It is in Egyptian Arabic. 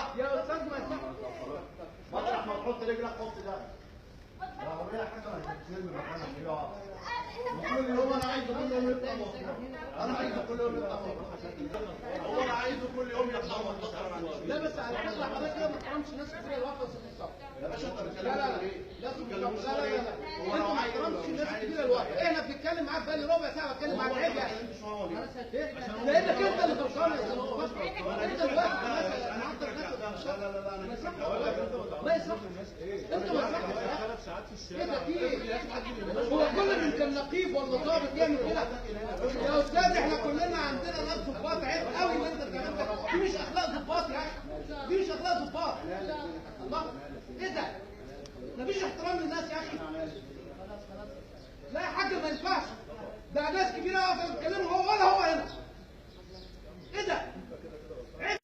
واحدة يا استاذ ما يصحش. مطرح ما تحط رجلك حط ده. العربية حاجة هتتلم مكانك فيها. وكل يوم انا عايزه كل يوم يطلع مواصلات. انا عايزه كل يوم يطلع مواصلات. هو انا عايزه كل يوم يطلع مواصلات. لا بس على فكرة حضرتك كده ما تحرمش الناس الكبيرة اللي واقفة في الصف. يا باشا انت بتتكلم لا لا ليه؟ لا لا لا لا، انت ما تحرمش الناس الكبيرة اللي واقفة. احنا بنتكلم معاك بقالي ربع ساعة بتكلم معاك، عيب يعني. لانك انت اللي غلطان يا استاذ مصطفى. انت اللي واقف مثلا. لا لا لا انا ما يصحش، انت ما يصحش. ايه ده في ايه؟ هو كل من كان نقيب ولا ضابط يعمل كده؟ يا استاذ احنا كلنا عندنا ناس ضباط، عيب قوي ان انت الكلام ده، دي مش اخلاق ضباط يا اخي، دي مش اخلاق ضباط. الله، ايه ده؟ مفيش احترام للناس يا اخي. لا يا حاج ما ينفعش، ده ناس كبيرة واقفة بتتكلم.